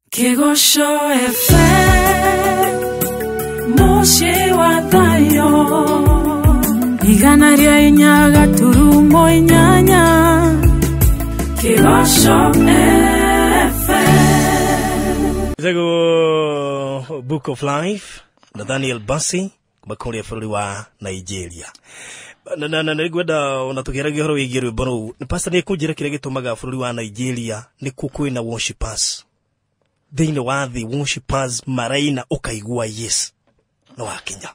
Kĩgoco FM, mũciĩ wa thayũ, 104.8 Kĩgoco FM. Ĩtagwo Book of Life na Daniel Bassey kuma kũrĩa bũrũri wa Nigeria. Na nĩngwenda ona tũkĩaragia ũhoro wĩgiĩ rwĩmbo rũu, pastor, nĩ kũnjĩra kĩrĩa gĩtũmaga bũrũri wa Nigeria nĩkuo kwĩna worshipers thĩinĩ wa thĩ, worshipers maraina ũkaigua yes no wakinya.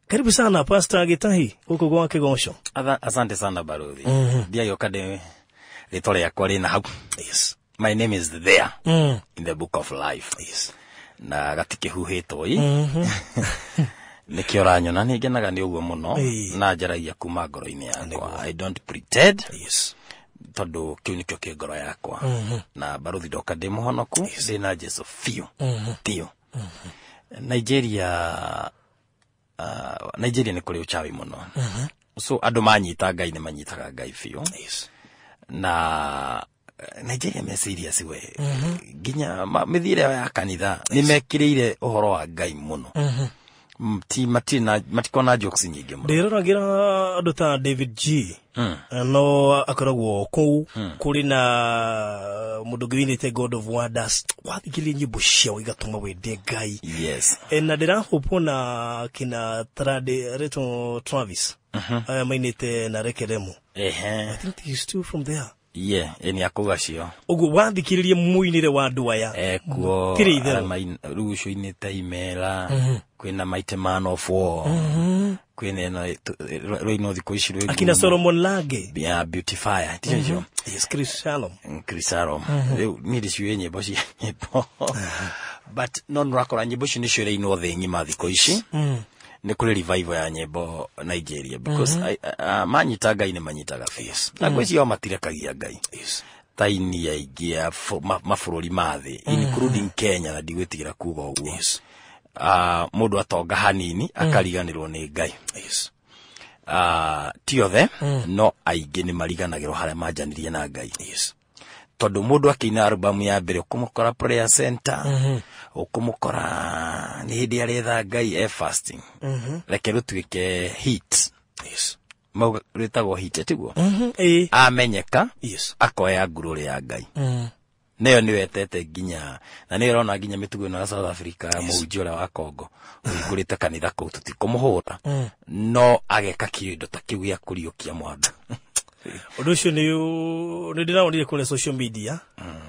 Karibu sana, Pastor Gitahi, gũkũ gwa Kĩgoco. Asante sana, baruthi. Ndiagĩũka ndĩ rĩtwa rĩakwa rĩna hau. My name is there in the book of life. Na gatikĩhuhĩtwo ĩ nĩkĩo ũranyona nĩ ngenaga nĩ ũguo mũno. Na njaragia kuma ngoro-inĩ yakwa. I don't pretend tondũ kĩu nĩkĩo kĩ ngoro yakwa. Na baruthi, ndoka ndĩ mũhonoku, ndĩ na Jesu biũ biũ. Nigeria, Nigeria nĩ kũrĩ ũchawi mũno, so andũ manyita Ngai nĩ manyitaga Ngai biũ. Na Nigeria me serious we, nginya mĩthiĩre yao ya kanitha nĩ mekĩrĩire ũhoro wa Ngai mũno. Ti matirĩ na matikoragwo na jokes nyingĩ mũno. Ndĩroragĩra andũ ta David G, no akoragwo kũu. Kũrĩ na mũndũ ũngĩ wĩinĩte God of Wonders. Wathikĩrĩria nyĩmbo ciao igatũma wende Ngai. Na ndĩrahũpwo na kina Trade Reto Travis aya mainĩte na Rekeremo. I think he's still from there. Yeah, ĩ nĩ akũu acio. Ũguo wathikĩrĩria mũinĩre wa andũ aya, ekuo. Tirĩ itherũ. Rĩu ũcio inĩte imera, kwĩna Mighty Man of War, kwĩna ĩno rũinwo thikũ ici rwĩ akina ngumo. Solomon Lange. Ya Beautifier, ticio icio? Yes, Chris Shalom. Chris Shalom. Rĩu niĩ ndĩciũĩ nyĩmbo cia nyĩmbo, but no nĩũrakora nyĩmbo icio nĩcio irainwo thĩ ng'ima thikũ ici. Nĩ kũrĩ revival ya nyĩmbo Nigeria because manyita Ngai nĩ manyitaga biũ, na ngwĩciria o matirekagia Ngai. Taini aingĩ a mabũrũri ma thĩ, including Kenya, na ndigwĩtigĩra kuga ũguo. Mũndũ atonga hanini akariganĩrwo nĩ Ngai. Ti othe, no aingĩ nĩ mariganagĩrwo harĩa manjanirie na Ngai. Tondũ mũndũ akĩina albamu ya mbere ũkũmũkora prayer center, ũkũmũkora nĩ hĩndĩ aretha Ngai e fasting. Reke rũtuĩke hit. Mauga rwĩtagwo hit, tiguo? Ĩĩ. Amenyeka, akoya ngurũrĩ ya Ngai, nĩyo nĩyo etete nginya na nĩyo ĩrona nginya mĩtugo ĩno ya South Africa ya mũhunjia ũrĩa wa Congo ũhingũrĩte kanitha kũu, tũtikũmũhũra, no ageka kĩndũ ta kĩu gĩa kũriũkia mwanda. Ũndũ ũcio nĩ ndĩrawonire kũrĩa social media.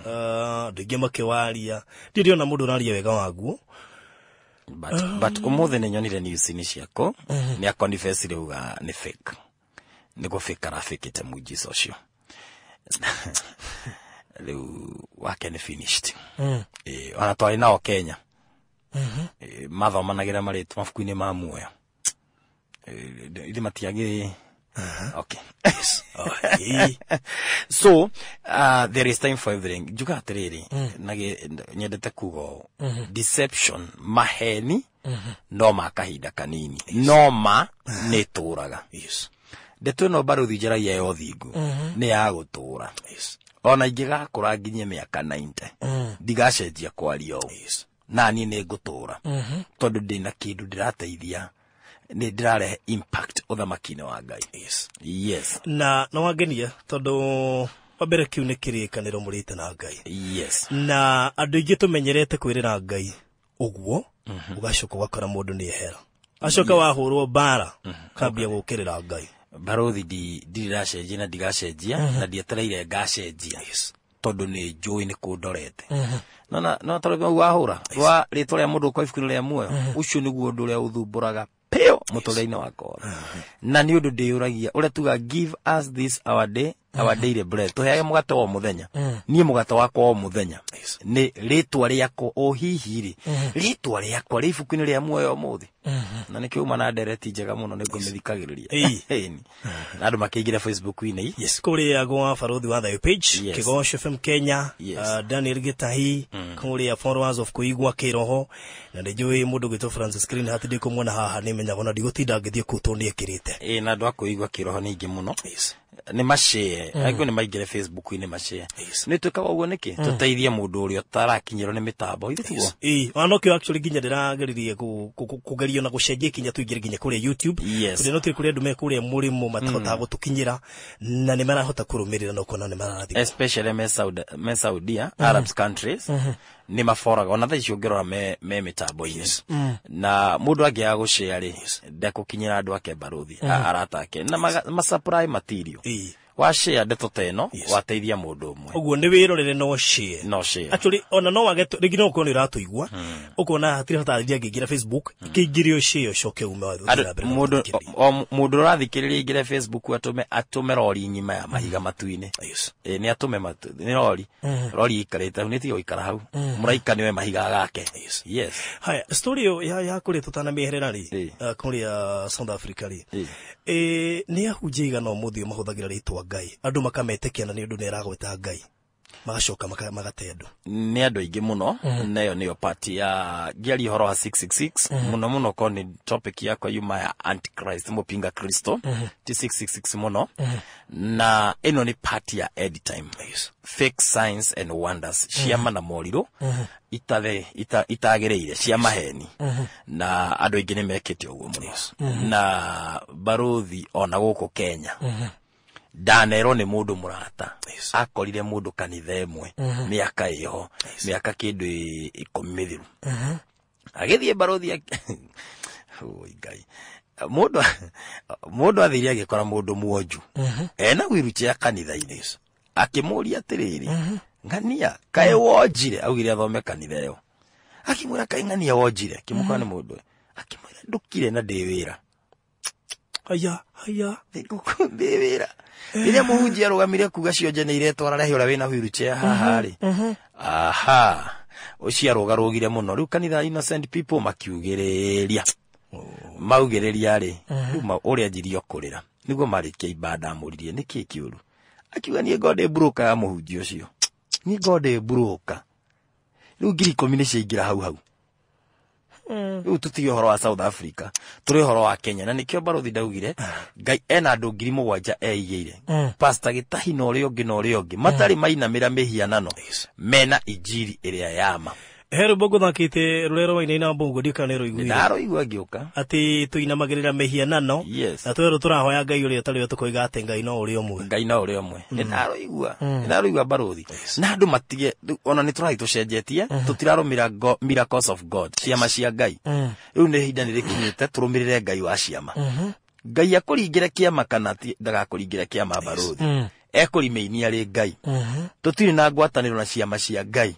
Andũ aingĩ makĩwaria, ndirĩ ndĩrona mũndũ ũraria wega waguo. But ũmũthĩ nĩ nyonire news-inĩ ciako nĩ aconfess rĩuga nĩ fake, nĩ gũ fake arafĩkĩte mujiza ũcio. Rĩu wake nĩ finished. Ona twarĩ nao Kenya. Mathomanagĩra marĩtwa mabuku-inĩ ma muoyo. Ithe matiagĩ okay. So there is time for everything. Njuga atĩrĩrĩ, na nyendete kuga ũũ, deception, maheni no ma kahinda kanini, no ma nĩ tũraga. Ndeto ĩno, baruthi, njaragia ya ũthingu nĩ ya gũtũra. Ona ingĩgakũra nginye mĩaka 90, ndigacenjia kwaria ũũ. Na niĩ nĩ ngũtũra tondũ ndĩna kĩndũ ndĩrateithia, nĩ ndĩrarehe impact ũthamaki-inĩ wa Ngai. Yes. Na no wangenia tondũ wa mbere kĩu nĩ kĩrĩkanĩro mũrĩte na Ngai. Na andũ aingĩ tũmenyerete kwĩrĩra Ngai ũguo, ũgacoka ũgakora mũndũ nĩ ehera, acoka wahũrwo mbara kambia gũkĩrĩra Ngai. Barothi, ndirĩ ndacenjia na ndigacenjia na ndietereire ngacenjia tondũ nĩ njũĩ nĩ kũndorete. Nona no tondũ mau wahũra rwa rĩtwa rĩa mũndũ kwa ibuku rĩa muoyo, ũcio nĩguo ũndũ ũrĩa ũthumbũraga pĩo mũtũrĩre-inĩ wakwa. Na nĩ ũndũ ndĩyũragia ũrĩa tuga, "Give us this our day, our daily bread," tũheage mũgate wa o mũthenya. Niĩ mũgate wakwa wa o mũthenya nĩ rĩtwa rĩakwa, o hihi rĩ rĩtwa rĩakwa rĩ ibuku-inĩ rĩa muoyo ũmũthĩ? Na nĩkĩo uma na ndereti njega mũno, nĩ ngũmĩthikagĩrĩria. Ĩni. Na andũ makĩingĩra Facebook-inĩ. Yes, kũrĩa gwa Barothi wa Thayo page, Kĩgoco FM Kenya, Daniel Gitahi, kũrĩa followers of Kũigua Kĩroho. Na nĩ njũĩ mũndũ gwĩtwo Francis Green hati ndĩkũmuona haha, nĩ menyaga ona ndigũtinda ngĩthiĩ kũu tondũ nĩ ekĩrĩte. Ĩ, na andũ a kũigua kĩroho nĩ aingĩ mũno. Nĩ macĩe angĩkorwo nĩ maingĩre Facebook-inĩ macĩe. Yes. Nĩ twĩkaga ũguo nĩkĩ? Tũteithie mũndũ ũrĩa ũtarakinyĩrwo nĩ mĩtambo, ithe tiguo? Ĩĩ, ona nokĩo actually nginya ndĩrageririe kũgeria na gũcenjia kinya tũingĩre nginya kũrĩa YouTube. Yes. Tondũ no tũrĩ kũrĩ andũ me kũrĩa mũrĩmo matahotaga gũtũkinyĩra na nĩ marahota kũrũmĩrĩra na ũkona nĩ mararathimwo. Especially me Saudi, me Saudia, Arabs countries nĩ maboraga ona thaa ici ũngĩrora me mĩtambo-inĩ, na mũndũ angĩaga gũshare rĩ, ndekũkinyĩra andũ ake barũthi, arata ake na masupply material. Wa share ndeto ta ĩno, wateithia mũndũ ũmwe. Ũguo nĩ wĩrorere no share. No share. Actually ona no wage rĩngĩ no ũkorwo nĩ ũratũigua ũkona hatirĩ bata athiĩ angĩingĩra Facebook, kĩingĩre ũshare ũcoke ume wa Andũ- na mbere na mũndũ gũthikĩrĩria. o mũndũ ũrathikĩrĩria aingĩre Facebook atũme rori ng'ima ya mahiga matu-inĩ. Ĩ, nĩ atũme matu nĩ rori ikarĩte hau, nĩ tiga gũikara hau, mũraika nĩwe mahiga gake. Yes. Haya, story ĩyo ya kũrĩa tũtanamĩeherera rĩ, kũrĩa South Africa rĩ, nĩ ahunjia igana ũmũthĩ mahũthagĩra rĩtwa Ngai, andũ makametĩkia na nĩ ũndũ nĩ aragweta Ngai, magacoka magate andũ. Nĩ andũ aingĩ mũno, na ĩyo nĩyo part ya ngĩaria ũhoro wa 666 mũno mũno, korwo nĩ topic yakwa yuma ya antichrist, mũpinga Kristo, ti 666 mũno, na ĩno nĩ part ya end time fake signs and wonders, ciama na morirũ itagĩrĩire cia maheni, na andũ aingĩ nĩ mekĩte ũguo mũno. Na barũthi, ona gũkũ Kenya ndanerwo nĩ mũndũ mũrata akorire mũndũ kanitha ĩmwe mĩaka ĩho, mĩaka kĩndũ 10 mĩthiru, agĩthiĩ barũthi Oi, Ngai, mũndũ athire agĩkora mũndũ mwonju ena wheelchair kanitha-inĩ, akĩmũria atĩrĩrĩ, "Ng'ania, kaĩ wonjire?" Augire athome kanitha ĩyo. Akĩmwĩra, "Kaĩ ng'ania wonjire?" Akĩmũkora nĩ mũndũ, akĩmwĩra, "Ndũkire na ndĩ wĩra." Haya, haya. Ndĩ wĩra. Rĩrĩa mũhunjia arũgamire kuga cionje nĩ iretwara, rehe ũrĩa wĩna wheelchair haha rĩ, aha, ũcio arũgarũgire mũno. Rĩu kanitha, innocent people makiugĩrĩria, maugĩrĩria rĩ, rĩu ũrĩa anjirie kũrĩra nĩguo marĩkia ibada, amũririe nĩkĩ kĩũru, akiuga, "Niĩ ngo ndĩ broker ya mũhunjia ũcio, niĩ ngo ndĩ broker." Rĩu 10,000 nĩ ciaingĩra hau hau. Rĩu tũtige ũhoro wa South Africa, tũrĩ ũhoro wa Kenya, na nĩkĩo barũthi ndaugire Ngai ena andũ 7,000 eigĩire, Pastor Gĩtahi na ũrĩa ũngĩ na ũrĩa ũngĩ matarĩ mainamĩra mĩhianano, mena injiri ĩrĩa yama. He rwĩmbo ngũthakĩte rũrĩa rwainaina mbũngo, ndiũ kana nĩ rũiguire. Ndarũigua ngĩũka. Atĩ tũinamagĩrĩra mĩhianano na twerwo tũrahoya Ngai ũrĩa ũtarĩ we, tũkoiga atĩ Ngai no ũrĩa ũmwe. Ngai no ũrĩa ũmwe. Nĩ ndarũigua barũthi, na andũ matige rĩu ona nĩ tũrathiĩ tũcenjetie, tũtirarũmĩra miracles of God, ciama cia Ngai. Rĩu nĩ ihinda nĩ rĩkinyĩte tũrũmĩrĩre Ngai wa ciama. Ngai akũringĩre kĩama kana ndagakũringĩre kĩama, barũthi ekũrimĩinia rĩ Ngai. Tũtirĩ na ngwatanĩro na ciama cia Ngai,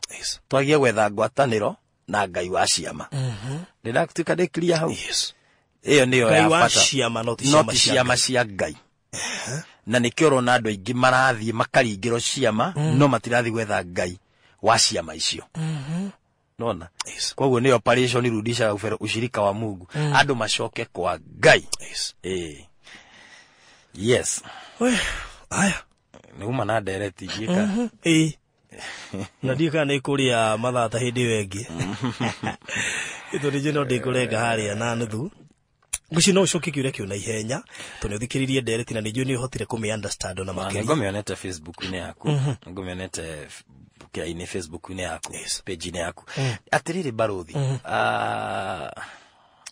twagie gwetha ngwatanĩro na Ngai wa ciama. Ndĩratuĩka ndĩ clear hau? Ĩyo nĩyo Ngai ya wa bata. ciama, no ti No ciama ti cia ciama cia Ngai, na nĩkĩo ũrona andũ aingĩ marathiĩ makaringĩrwo ciama, no matirathiĩ gwetha Ngai wa ciama icio, nona? Koguo nĩyo operation rudisha ushirika wa Mungu, andũ macoke kwa Ngai. Ĩĩ, yes. We, haya. Nĩ uma na ndereti ingĩka. Ĩĩ, na ndiũ kana nĩ kũrĩa mathaa ta hĩndĩ ĩyo ĩngĩ, tondũ njũ no ndĩkũrenga harĩa na nuthu. Ngwĩciria no ũcokie kĩũria kĩu na ihenya, tondũ nĩ ũthikĩrĩirie ndereti na nĩ njũĩ nĩ ũhotire kũmĩ understand ona makĩria. Nĩngũmĩonete Facebook-inĩ yaku, nĩngũmĩonete kĩra-inĩ, Facebook-inĩ yaku, page-inĩ yaku. Atĩrĩrĩ barũthi,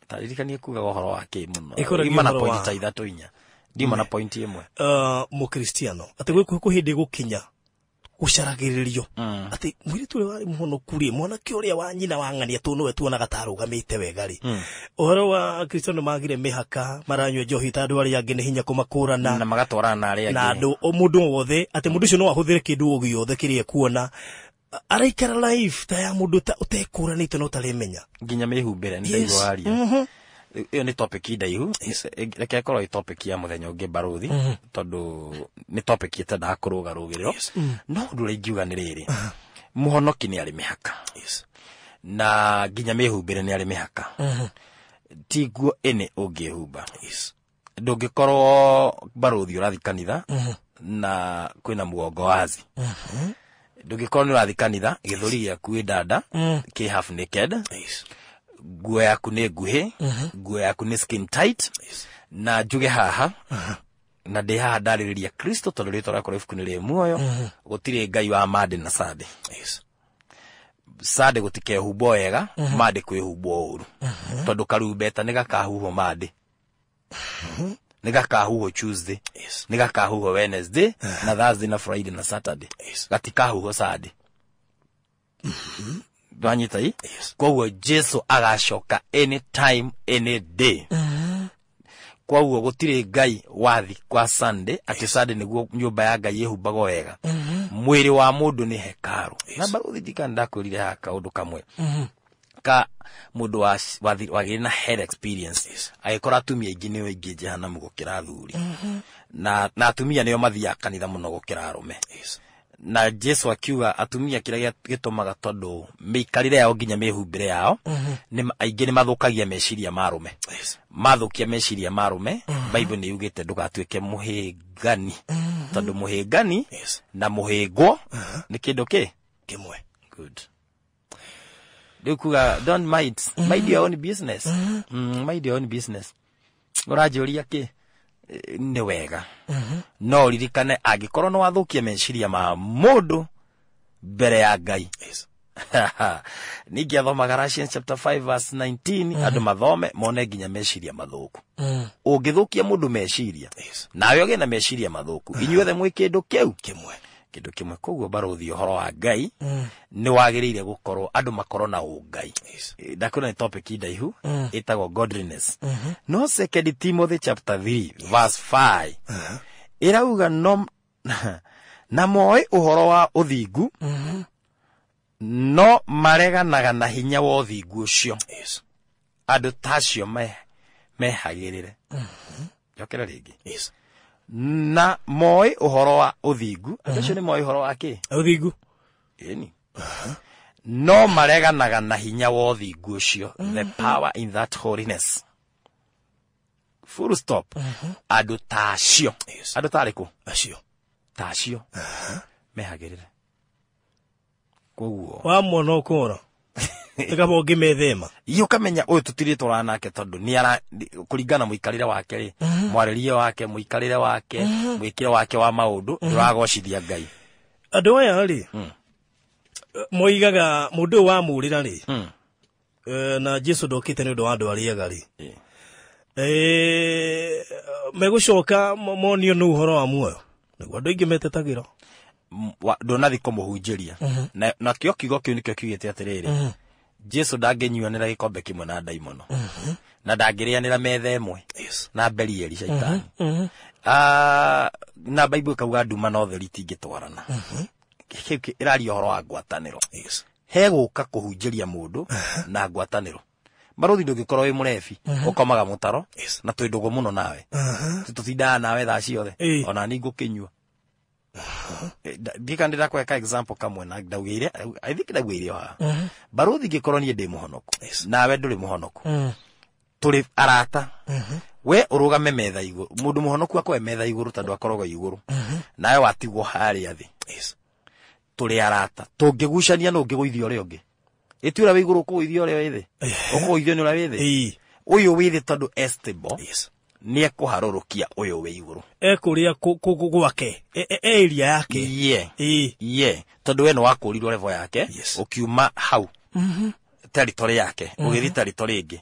taririkanie kugaga ũhoro wa kĩ mũno? Ĩkũragia Ndiuma na ũhoro point ta ithatũ inya, ndiuma na point ĩmwe. Mũkristiano atĩ gwĩ hĩndĩ gũkinya gũcaragĩrĩrio atĩ mũirĩtu ũrĩa warĩ mũhonoku rĩ, mwanake ũrĩa wa nyina wa ng'ania tũ nĩwe tuonaga tarũgamĩte wega rĩ, ũhoro wa Kristiano magire mĩhaka, maranyua njohi ta andũ arĩa angĩ, nĩ hinya kũmakũrana. Na magatwarana na arĩa Na angĩ. andũ o mũndũ o wothe, atĩ mũndũ ũcio no ahũthĩre kĩndũ o gĩothe kĩrĩa ekuona, araikara life ta ya mũndũ ũtekũranĩte na ũtarĩmenya. Nginya mĩhumbĩre nĩ ndaigua waria. Ĩyo nĩ topic ndaihu, reke ĩkorwo ĩ topic ya mũthenya ũngĩ barũthi, tondũ nĩ topic ĩtendaga kũrũgarũgĩrĩrwo. No ũndũ ũrĩa ingiuga nĩ rĩrĩ, mũhonoki nĩ arĩ mĩhaka, na nginya mĩhumbĩre nĩ arĩ mĩhaka. Ti nguo ĩnĩ ũngĩhumba. Ndũngĩkorwo barũthi ũrathi kanitha na kwĩna mũgongo wazi, ndũngĩkorwo nĩ ũrathi kanitha gĩthũri gĩaku ĩ dada kĩ half naked, nguo yaku nĩ nguhĩ, nguo yaku nĩ skin tight. Na njuge haha Na ndĩ haha ndarĩrĩria Kristo tondũ rĩtwa rĩakwa rĩ ibuku-inĩ rĩ muoyo. Gũtirĩ Ngai wa Monday na Sunday. Sunday gũtikehumbwo wega, Monday kwĩhumbwo ũru. Tondũ karumbeta nĩ gakahuhwo Monday. Nĩ gakahuhwo Tuesday. Nĩ gakahuhwo Wednesday na Thursday na Friday na Saturday. Gatikahuhwo Sunday. Ndwanyita i? Koguo Jesu agacoka anytime any day. Koguo gũtirĩ Ngai wathi kwa Sunday atĩ Sunday nĩguo nyũmba ya Ngai ĩhumbagwo wega. Mwĩrĩ wa mũndũ nĩ hekaru. Na baruthi ndikana ndakwĩrire haha kaũndũ kamwe ka mũndũ wagĩire na head experience. Agĩkora atumia aingĩ nĩo aingĩ jehanamu gũkĩra athuri. Na atumia nĩo mathiaga kanitha mũno gũkĩra arũme. Na Jesu akiuga atumia kĩrĩa gĩtũmaga tondũ mĩikarĩre yao nginya mĩhumbĩre yao aingĩ nĩ mathũkagia meciria ma arũme. Mathũkia meciria ma arũme, Bible nĩ yugĩte ndũgatuĩke mũhĩngani. Tondũ mũhĩngani na mũhĩngwo nĩ kĩndũ kĩ? Kĩmwe. Good. Rĩu kuga don't mind, mind your own business. Mind your own business. Ũranjũria kĩ? Nĩ wega. No ririkane angĩkorwo nĩ wathũkia meciria ma mũndũ mbere ya Ngai. Ningĩ athoma Galatians chapter 5 verse 19, andũ mathome mone nginya meciria mathũku. Ũngĩthũkia mũndũ meciria, nawe ũgĩe na meciria mathũku, inyuothe mwĩ kĩndũ kĩu kĩmwe. Kĩndũ kĩmwe. Koguo barũthi ũhoro wa Ngai nĩ wagĩrĩire gũkorwo andũ makorwo na ũngai. Ndakwĩra nĩ topic ndaihu ĩtagwo godliness. No Second Timothy chapter 3 verse 5 ĩrauga no na moĩ ũhoro wa ũthingu no mareganaga na hinya wa ũthingu ũcio. Andũ ta acio mehagĩrĩre. Njokere rĩngĩ. Na moĩ ũhoro wa ũthingu, andũ acio nĩ moĩ ũhoro wa kĩ? Ũthingu. Ĩni. No mareganaga na hinya wa ũthingu ũcio, the power in that holiness. Full stop. Andũ ta acio. Andũ ta arĩkũ? Acio. Ta acio. Mehagĩrĩre. Koguo wamwona ũkora. Ĩkaba ũngĩmethema. Iyo ũkamenya ũyũ tũtirĩ tũrana nake tondũ nĩ ara kũringana mũikarĩre wake rĩ, mwarĩrie wake, mũikarĩre wake, mwĩkĩre wake wa maũndũ ndũragocithia Ngai. Andũ aya rĩ, moigaga mũndũ ũyũ wamũrĩra rĩ, na Jesu ndokĩte nĩ ũndũ wa andũ arĩa ega rĩ. Megũcoka monio nĩ ũhoro wa muoyo. Nĩguo andũ aingĩ metetagĩra. Ndũnathi kũmũhunjĩria. Na kĩo kiugo kĩu nĩkĩo kiugĩte atĩrĩrĩ, Jesu ndangĩnyuanĩra gĩkombe kĩmwe na ndaimono. Na ndangĩrĩanĩra metha ĩmwe na Belieli shaitani. Na Bible ĩkauga nduma na ũtheri itingĩtwarana. Kĩu ĩraria ũhoro wa ngwatanĩro. Hegũka kũhunjĩria mũndũ na ngwatanĩro. Barũthi ndũngĩkorwo wĩ mũrebi, ũkomaga mũtaro, na twĩ ndũgũ mũno nawe. Tũtindaga nawe thaa ciothe, ona niĩ ngũkĩnyua. Ndika ndĩrakweka example kamwe na ndaugĩire, I think ndaugĩire haha. Barũthi ngĩkorwo niĩ ndĩ mũhonoku, nawe ndũrĩ mũhonoku. Tũrĩ arata. We ũrũgame metha igũrũ, mũndũ mũhonoku akoe metha igũrũ tondũ akoragwo igũrũ. Nawe watigwo harĩa thĩ. Tũrĩ arata. Tũngĩgucania no ũngĩgũithia ũrĩa ũngĩ. Ĩtuĩra wĩ igũrũ ũkũgũithia ũrĩa wĩ thĩ. Ũkũgũithio nĩ ũrĩa wĩ thĩ. Ũyũ wĩ thĩ tondũ estable. Nĩ ekũharũrũkia ũyũ wĩ igũrũ. Ekũrĩa gwake, area yake. Tondũ we nĩ wakũrirwo level yake, ũkiuma hau. Territory yake, ũgĩthiĩ territory ĩngĩ.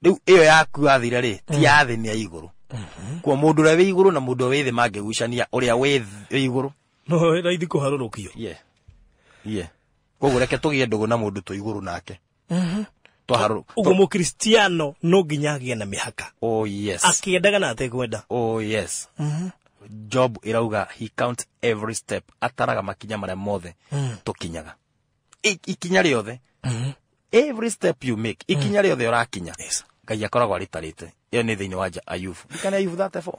Rĩu ĩyo yaku yathire rĩ, ti ya thĩ nĩ ya igũrũ. Kwa mũndũ ũrĩa wĩ igũrũ na mũndũ ũrĩa wĩ thĩ mangĩgucania, ũrĩa wĩ igũrũ. No raithi kũharũrũkio. Koguo reke tũgĩe ndũgũ na mũndũ twĩ igũrũ nake. Ũguo mũkristiano no nginya agĩe na mĩhaka. Oh yes. Akĩendaga na atekwenda. Oh yes. Job ĩrauga he counts every step, ataraga makinya marĩa mothe tũkinyaga. Ikinya rĩothe. Every step you make, ikinya rĩothe ũrakinya. Ngai akoragwo arĩtarĩte. Ĩyo nĩ thĩinĩ wa Ayubu. Ndikane Ayubu 34.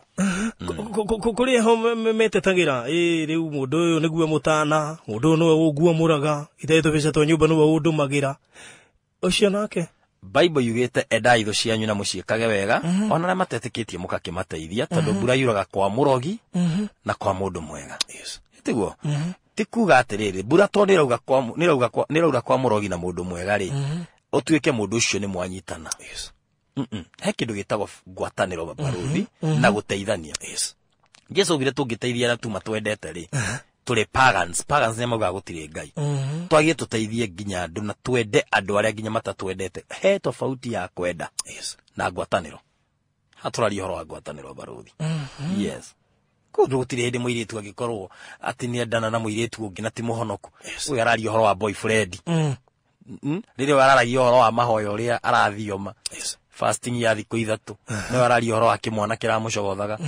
Kũrĩa ho metetagĩra, rĩu mũndũ ũyũ nĩguo mũtana, mũndũ ũyũ nĩwe ũnguomũraga, ithe tũbeca twa nyũmba nĩwe ũndũmagĩra. Ũcio nake Bible yugĩte endai thũ cianyu na mũciĩkage wega, ona arĩa matetĩkĩtie mũgakĩmateithia, tondũ mbura yuraga kwa mũrogi na kwa mũndũ mwega. Tiguo? Ti kuga atĩrĩrĩ, mbura to nĩrauga kwa nĩraura kwa mũrogi na mũndũ mwega rĩ, ũtuĩke mũndũ ũcio nĩ mwanyitana. He kĩndũ gĩtagwo ngwatanĩro barũthi na gũteithania. Jesu augire tũngĩteithia arĩa tu matwendete rĩ, tũrĩ pagans. Pagans nĩ maugaga gũtirĩ Ngai. Twagie tũteithie nginya andũ na twende andũ arĩa nginya matatwendete. He tofauti ya kwenda na ngwatanĩro. Hatũraria ũhoro wa ngwatanĩro barothi. Yes. Kũndũ gũtirĩ hĩndĩ mũirĩtu angĩkorwo atĩ nĩendana na mũirĩtu ũngĩ na ti mũhonoku. Ũyũ araria ũhoro wa boyfriend. Rĩrĩa araragia ũhoro wa mahoya ũrĩa arathioma. Fasting ya thikũ 3. No araria ũhoro wa kĩmwana kĩramũcogothaga.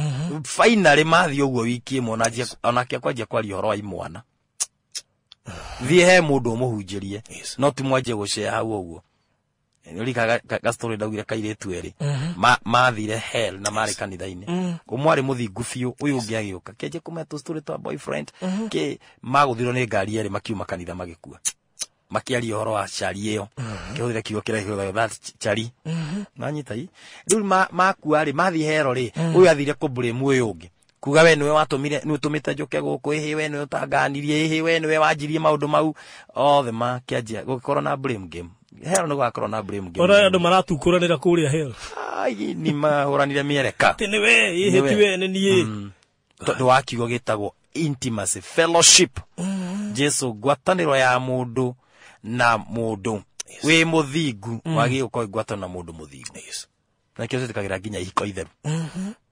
Finally mathiĩ ũguo wiki ĩmwe onake akwanjia kwaria ũhoro wa imwana. Thiĩ he mũndũ ũmũhunjĩrie. No ti mwanjie gũcea hau ũguo. Nĩũrikaga gastori ndaugire kairĩtu erĩ. Mathire hell na marĩ kanitha-inĩ. Ũmwe arĩ mũthingu biũ, ũyũ ũngĩ agĩũka. Kĩanjia kũmenya tũ-story twa boyfriend. Kĩ magũthirwo nĩ ngari erĩ makiuma kanitha magĩkua. Makĩaria ũhoro wa cari ĩyo. Kĩhũthĩre kiugo kĩrĩa kĩhũthagĩrwo, that cari. Nanyita i. Rĩu makua rĩ, mathiĩ hero rĩ, ũyũ athire kũblame ũyũ ũngĩ. Kuga we nĩwe watũmire, nĩwe ũtũmĩte njũke gũkũ, ĩhĩ we nĩwe ũtanganirie, ĩhĩ we nĩwe wanjirie maũndũ mau. Othe makĩanjia gũgĩkorwo na blame game. Hero nĩ gũgakorwo na blame game. Ona andũ maratukũranĩra kũrĩa hero. Ai, nĩ mahũranire mĩereka. Atĩ nĩwe, ĩhĩ ti we, nĩ niĩ. Tondũ wa kiugo gĩtagwo intimacy, fellowship. Jesu ngwatanĩro ya mũndũ na mũndũ. Wĩ mũthingu, wagĩrĩirwo gũkorwo ngwatanĩro na mũndũ mũthingu. Na kĩo twĩtĩkagĩra nginya ihiko itheru.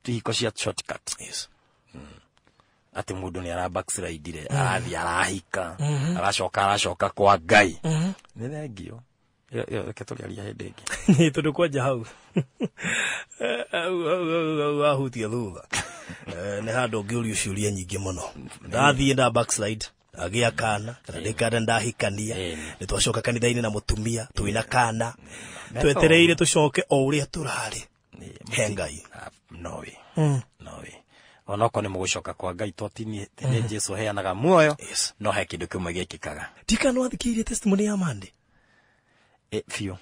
Ti ihiko cia shortcut. Atĩ mũndũ nĩ ara backslide-ire, arathiĩ arahika, aracoka aracoka kwa Ngai. Nĩ thengio. Ĩyo reke tũrĩaria hĩndĩ ĩngĩ. Nĩ tondũ kwanja hau. Wahutia thutha. Nĩ handũ ũngĩũrio ciũria nyingĩ mũno. Ndathiĩ nda backslide, agĩa kana, kana ndĩkana ndahikania, nĩ twacoka kanitha-inĩ na mũtumia, twĩna kana. Twetereire tũcoke o ũrĩa tũrarĩ. He Ngai. No way. No way. Onokorwo nĩ mũgũcoka kwa Ngai to ti nĩ Jesu heanaga muoyo, no he kĩndũ kĩmwe gĩkĩkaga. Ndikana wathikĩrĩirie testimony ya Monday? Biũ.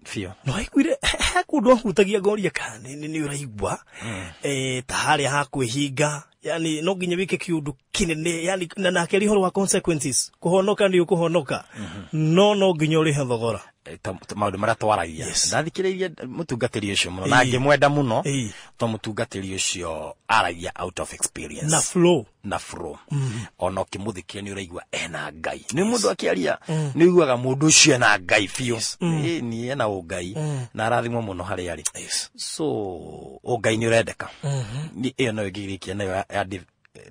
Biũ. No aiguire he kũndũ ahutagia ngoria kana nĩ ũraigua, ta harĩa ha kwĩhinga, yani no nginya wĩke kĩũndũ kĩnene, yani na nake ũhoro wa consequences, kũhonoka nĩ ũkũhonoka, no nginya ũrĩhe thogora. Maũndũ marĩa twaragia. Ndathikĩrĩirie mũtungatĩri ũcio mũno, na ngĩmwenda mũno, to mũtungatĩri ũcio aragia out of experience. Na flow. Na flow. Ona ũkĩmũthikĩrĩria nĩ ũraigua ena Ngai. Nĩ mũndũ akĩaria, nĩ ũiguaga mũndũ ũcio ena Ngai biũ. Nĩ ena ũngai, na arathimwo mũno harĩa arĩ. So, ũngai nĩ ũrendeka. Ĩyo no ĩngĩrĩkia nayo ya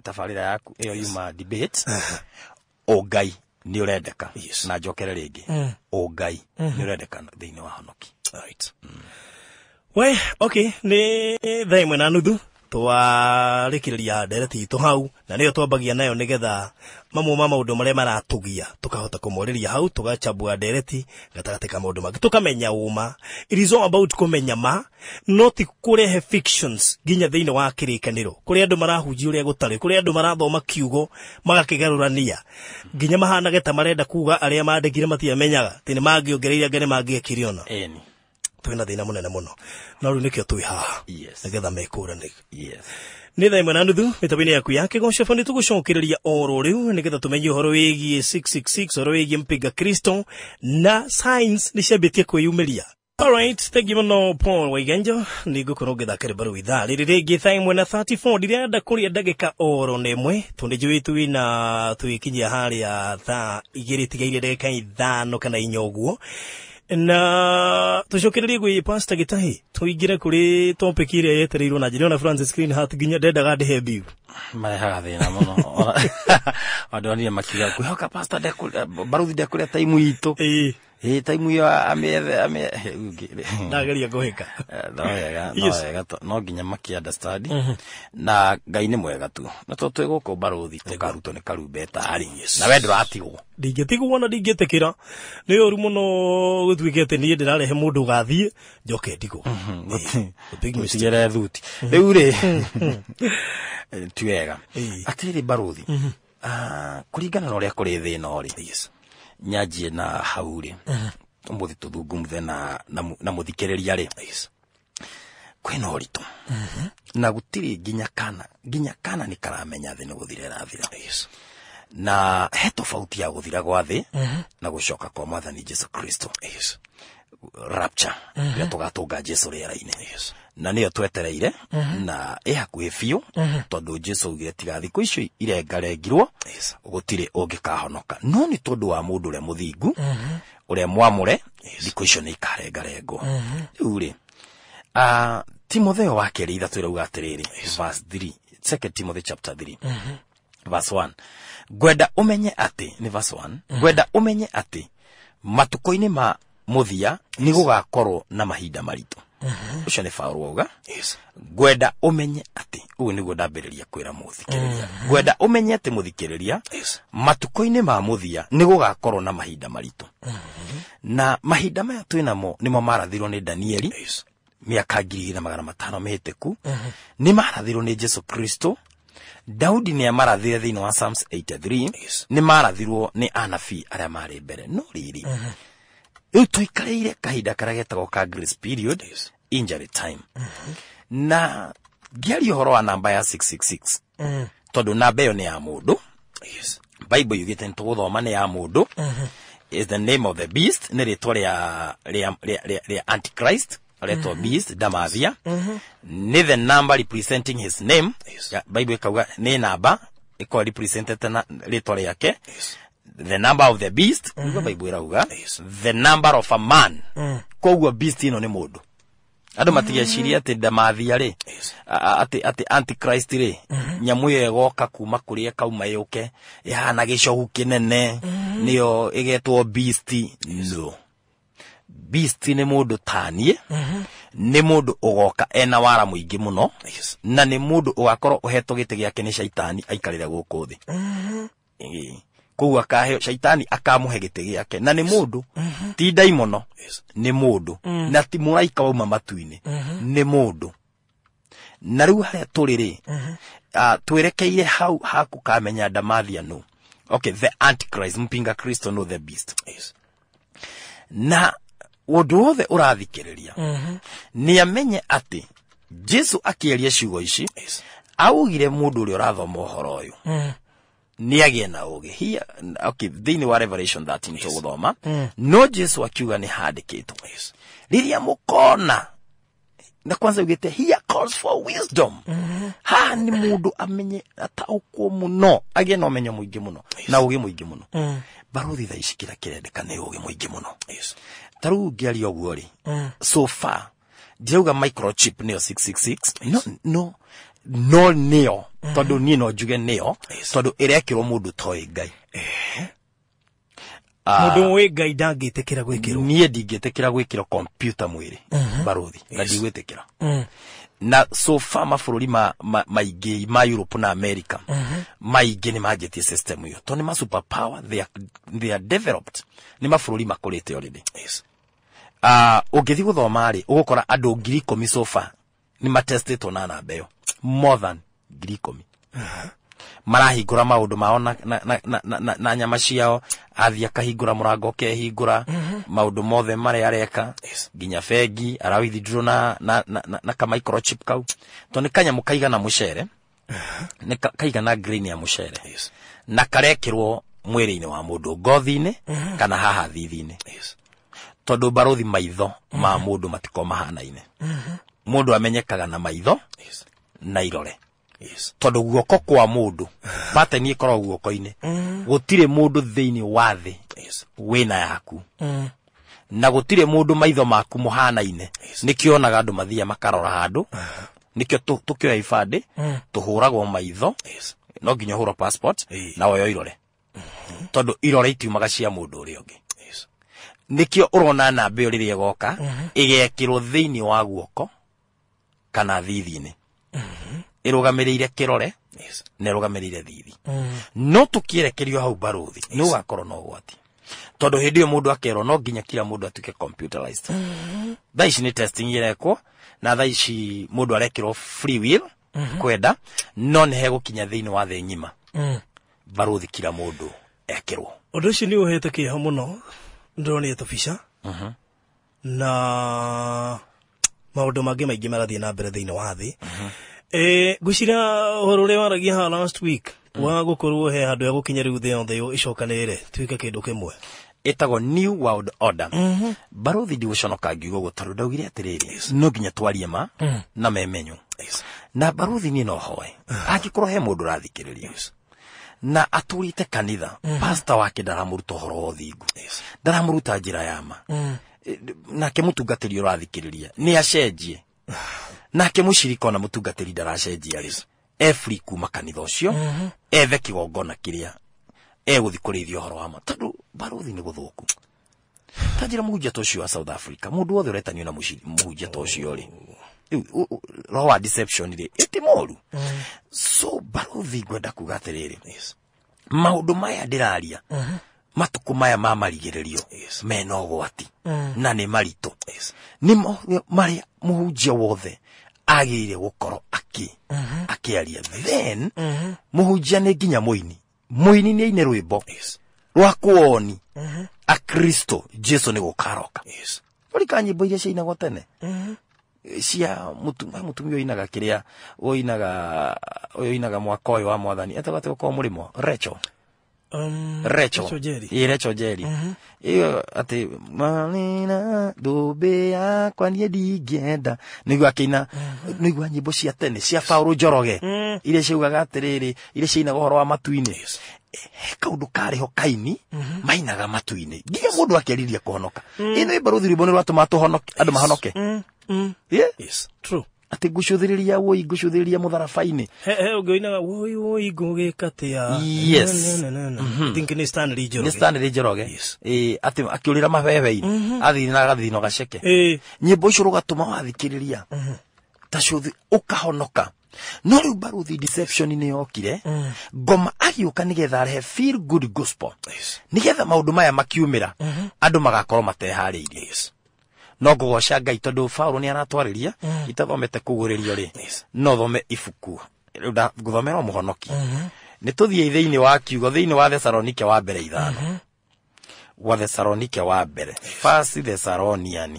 tabarĩra yaku, ĩyo yuma debate. Ũngai nĩ ũrendeka. Na njokere rĩngĩ. Ũngai nĩ ũrendeka thĩinĩ wa honoki. Right. We, okay, nĩ 1:30 twarĩkĩrĩria ndereti itũ hau, na nĩyo twambagia nayo nĩgetha mamwe ma maũndũ marĩa maratũgia tũkahota kũmorĩria hau, tũgachambua ndereti gatagatĩ ka maũndũ mangĩ, tũkamenya ũma. It is all about kũmenya ma, no ti kũrehe fictions nginya thĩinĩ wa kĩrĩkanĩro, kũrĩa andũ marahunjia ũrĩa gũtarĩ, kũrĩa andũ marathoma kiugo magakĩgarũrania nginya mahanage ta marenda kuga arĩa mandĩkire matiamenyaga atĩ nĩ mangĩongereire angĩ nĩ mangĩekire ona. Twĩna thĩna mũnene mũno, no rĩu nĩkĩo twĩ haha nĩgetha mekũrane. Nĩ 1:30 mĩtambo-inĩ yaku ya Kĩgoco FM, nĩtũgũcokereria oro rĩu nĩgetha tũmenye ũhoro wĩgiĩ 666, ũhoro wĩgiĩ mpinga Kristo na science nĩ ciambĩtie kwĩyumĩria. Alright, thank you mũno Paul Waiganjo, nĩngũkorwo ngĩthaka rwĩmbo rũu ithaa rĩrĩ rĩngĩ 1:34. Ndirenda kũrĩa ndagĩka oro na ĩmwe tondũ nĩnjũĩ twĩna twĩkinyia harĩa 2:00 tigaire ndagĩka 5 kana 4 ũguo. Na tucokererie gwĩ Pastor Gitahi, tũingĩre kũrĩ topic ĩrĩa yetereirwo na njĩra na Francis Greenheart nginya ndendaga ndĩhe biu. Marehaga thĩna mũno. Andũ anire makiuga kwĩhoka Pastor baruthi ndekũrĩa taimu itũ. Taimu ĩyo amĩethe ndageria kũhĩka. No wega, no wega, no nginya makĩ understand. Na Ngai nĩ mwega tu. Na to twĩ gũkũ baruthi tũkarutwo nĩ karumbeta rĩ. Na we ndũratigwo. Ndingĩtigwo na ndingĩtĩkĩra. Nĩ ũru mũno gũtuĩke atĩ niĩ ndĩrarehe mũndũ ũgathiĩ njoke ndigwo. Gũtigere thuti. Rĩu rĩ, ti wega. Atĩrĩ baruthi, kũringana na ũrĩa kũrĩ thĩna rĩ, nyanjie na hau rĩ, ũmũthĩ tũthungumuthe na mũthikĩrĩria rĩ, kwĩna ũritũ. Na gũtirĩ nginya kana nĩ karamenya thĩ nĩ gũthira ĩrathira. Na he tofauti ya gũthira gwa thĩ na gũcoka kwa Mwathani Jesu Kristo. Rapture, rĩrĩa tũgatũnga Jesu rĩera-inĩ. Na nĩyo twetereire na ĩ hakuhĩ biũ, tondũ Jesu augire tiga thikũ icio irengarengirwo gũtirĩ ũngĩkahonoka, no nĩ tondũ wa mũndũ ũrĩa mũthingu, ũrĩa mwamũre, thikũ icio nĩ ikarengarengwo. Rĩu rĩ, Timotheo wa kerĩ 3 ĩrauga atĩrĩrĩ, verse 3, Second Timothy chapter 3 verse 1, ngwenda ũmenye atĩ nĩ verse 1, ngwenda ũmenye atĩ matukũ-inĩ ma mũthia nĩ gũgakorwo na mahinda maritũ. Ũcio nĩ Paũlũ wauga. Ngwenda ũmenye atĩ, ũguo nĩguo ndambĩrĩria kwĩra mũthikĩrĩria, ngwenda ũmenye atĩ mũthikĩrĩria, matukũ-inĩ ma mũthia nĩ gũgakorwo na mahinda maritũ. Na mahinda maya twĩ namo nĩmo marathirwo nĩ Danieli mĩaka 2500 mĩhĩtũku, nĩ marathirwo nĩ Jesu Kristo, Daudi nĩ amarathire thĩinĩ wa Psalms 83, nĩ marathirwo nĩ anabii arĩa marĩ mbere. No rĩrĩ, rĩu tũikarĩire kahinda karĩa getagwo ka grace period, injury time. Na ngĩaria ũhoro wa namba ya 666, tondũ namba ĩyo nĩ ya mũndũ. Bible yugĩte nĩ tũgũthoma nĩ ya mũndũ. Is the name of the beast, nĩ rĩtwa rĩa Antichrist, aretwo beast, Ndamathia. Nĩ the number representing his name. Bible ĩkauga nĩ namba ĩkorwo representete na rĩtwa rĩake. The number of the beast, nĩguo Bible ĩrauga, the number of a man. Koguo beast ĩno nĩ mũndũ. Andũ matigecirie atĩ Ndamathia rĩ, atĩ Antichrist rĩ, nyamũ ĩyo ĩgoka kuma kũrĩa ĩkauma yũke ĩhana gĩcogu kĩnene, nĩyo ĩgetwo beast. No, beast nĩ mũndũ taniĩ, nĩ mũndũ ũgoka ena wara mũingĩ mũno, na nĩ mũndũ ũgakorwo ũhetwo gĩtĩ gĩake nĩ caitani aikarĩre gũkũ thĩ. Koguo akaheo caitani, akamũhe gĩtĩ gĩake, na nĩ mũndũ, ti ndaimono, nĩ mũndũ, na ti mũraika wauma matu-inĩ, nĩ mũndũ. Na rĩu harĩa tũrĩ rĩ, twerekeire hau hakukamenya Ndamathia no, okay, the Antichrist, mpinga Kristo, no the beast. Na ũndũ wothe ũrathikĩrĩria nĩ amenye atĩ Jesu akĩaria ciugo ici augire mũndũ ũrĩa ũrathoma ũhoro ũyũ nĩ agĩe na ũgĩ. Okay, thĩinĩ wa Revelation 13 tũgũthoma, no Jesu akiuga nĩ handĩkĩtwo rĩrĩa mũkona, na kwanza ugĩte here calls for wisdom. Haha nĩ mũndũ amenye, ataũkwo mũno, agĩe na ũmenyo mũingĩ mũno na ũgĩ mũingĩ mũno. Barothi, thaa ici kĩrĩa kĩrendeka nĩ ũgĩ mũingĩ mũno. Ta rĩu ngĩaria ũguo rĩ, so far ndirauga microchip nĩyo 666, no, no, no nĩyo, tondũ niĩ no njuge nĩyo, tondũ ĩrekĩrwo mũndũ toĩ Ngai. Mũndũ ũĩ Ngai ndangĩtĩkĩra gwĩkĩrwo. Niĩ ndingĩtĩkĩra gwĩkĩrwo computer mwĩrĩ, barothi, na ndigwĩtĩkĩra. Na so far mabũrũri maingĩ ma Europe na America maingĩ nĩ manjĩtie system ĩyo, tondũ nĩ ma super power, they are developed, nĩ mabũrũri makũrĩte already. Ũngĩthiĩ gũthoma rĩ, ũgũkora andũ 10,000 so far nĩ matestĩtwo na namba ĩyo, more than 10,000 marahingũra maũndũ mao na nyama ciao, athiĩ akahingũra mũrango, ũkehingũra maũndũ mothe marĩa areka, nginya bengi ara withdraw na ka microchip kau, tondũ nĩ kanyamũ kaigana mũcere, nĩ kaigana grain ya mũcere, na karekĩrwo mwĩrĩ-inĩ wa mũndũ, ngothi-inĩ kana haha thithi-inĩ, tondũ barothi, maitho ma mũndũ matikorwo mahanaine. Mũndũ amenyekaga na maitho na irore, tondũ guoko kwa mũndũ, pattern ĩkoragwo guoko-inĩ. Gũtirĩ mũndũ thĩinĩ wa thĩ wĩna yaku, na gũtirĩ mũndũ maitho maku mũhanaine. Nĩkĩo onaga andũ mathiaga makarora handũ, nĩkĩo tũkĩoya ibandĩ tũhũragwo maitho, no nginya ũhũrwo passport na woyo irore, tondũ irore itiumaga cia mũndũ ũrĩa ũngĩ. Nĩkĩo ũrona namba ĩyo rĩrĩa ĩgoka ĩgekĩrwo thĩinĩ wa guoko kana thithi-inĩ, ĩrũgamĩrĩire kĩrore na ĩrũgamĩrĩire thithi. No tũkĩerekerio hau, barothi, nĩ ũgakorwo na ũgwati, tondũ hĩndĩ ĩyo mũndũ akerwo no nginya kila mũndũ atuĩke computerized. Thaa ici nĩ testing irekwo, na thaa ici mũndũ arekĩrwo free will kwenda, no nĩ hegũkinya thĩinĩ wa thĩ ng'ima, barothi, kila mũndũ ekĩrwo. Ũndũ ũcio nĩ ũhete kĩeha mũno. Ndĩronire tũbica na maũndũ mangĩ maingĩ marathiĩ na mbere thĩinĩ wa thĩ. Ngwĩciria ũhoro ũrĩa waragia haha last week wa gũkorwo he handũ ya gũkinya rĩu thĩ yothe ĩcokanĩrĩre tuĩke kĩndũ kĩmwe. Ĩtagwo New World Order. Barothi, ndigũconoka ngiuga ũguo tondũ ndaugire atĩrĩrĩ, no nginya twarie ma na memenyo. Na barothi, niĩ no hoe angĩkorwo he mũndũ ũrathikĩrĩria na atũrĩte kanitha, pastor wake ndaramũruta ũhoro wa ũthingu, ndaramũruta njĩra ya ma. Nake mũtungatĩri ũrathikĩrĩria nĩ acenjie, nake mũcirika ona mũtungatĩri ndaracenjia rĩ, e free kuma kanitha ũcio, ethe kĩgongona kĩrĩa egũthi kũrĩithia ũhoro wa ma, tondũ barothi nĩ gũthũku. Ta njĩra, mũhunjia ta ũcio wa South Africa, mũndũ wothe ũretanio na mũhunjia ta ũcio rĩ, rĩu, roho wa deception rĩ, ĩtĩ moru. So barothi, ngwenda kuga atĩrĩrĩ, maũndũ maya ndĩraria, matukũ maya ma marigĩrĩrio mena ũgwati na nĩ maritũ, nĩ marĩa mũhunjia wothe agĩrĩire gũkorwo akĩaria. Then mũhunjia nĩ nginya mũini, mũini nĩ aine rwĩmbo rwa kuoni akristo Jesu nĩ gũkaroka. Ũrika nyĩmbo iria ciainagwo tene cia mũtumia ũinaga kĩrĩa ũinaga, ũyũ ũinaga mwaka ũyũ wa mwathani etagwo atĩ gũkorwo mũrĩmo Rachel. Rachel. Rachel Jerry. Ĩ, Rachel Jerry ĩyo atĩ marina thũmbĩ yakwa niĩ ndingĩenda, nĩguo akĩina, nĩguo nyĩmbo cia tene cia Paul Njoroge iria ciaugaga atĩrĩrĩ, iria ciainaga ũhoro wa matu-inĩ. He kaũndũ karĩ ho kaini mainaga matu-inĩ nginya mũndũ akĩariria kũhonoka. Ĩno ĩ barothi, rwĩmbo nĩ rwatũma tũhonoke, andũ mahonoke. Yeah? Yes, true. Atĩ ngũcũthĩrĩria woi, ngũcũthĩrĩria mũtharaba-inĩ. He ũngĩ ũinaga woi woi ngũgĩka atĩa. Yes. Na, na, na, na. I think nĩ Stanley Njoroge. Nĩ Stanley Njoroge. Ĩ, atĩ akĩũrĩra mabebe-inĩ athiĩ na agathino gaceke. Nyĩmbo icio rũgatũma wathikĩrĩria ta cuthi ũkahonoka. No rĩu baruthi, deception nĩ yokire, ngoma agĩũka nĩgetha arehe feel good gospel, nĩgetha maũndũ maya makiumĩra andũ magakorwo mateharĩirie. No ngũgoca Ngai tondũ Paũlũ nĩ aratwarĩria itathomete kũgũrĩrio rĩ, no thome ibuku rĩu ngũthomera o mũhonoki. Nĩ tũthiĩ thĩinĩ wa kiugo, thĩinĩ wa Thesalonike wa mbere 5, wa Thesalonike wa mbere, First Thessalonian.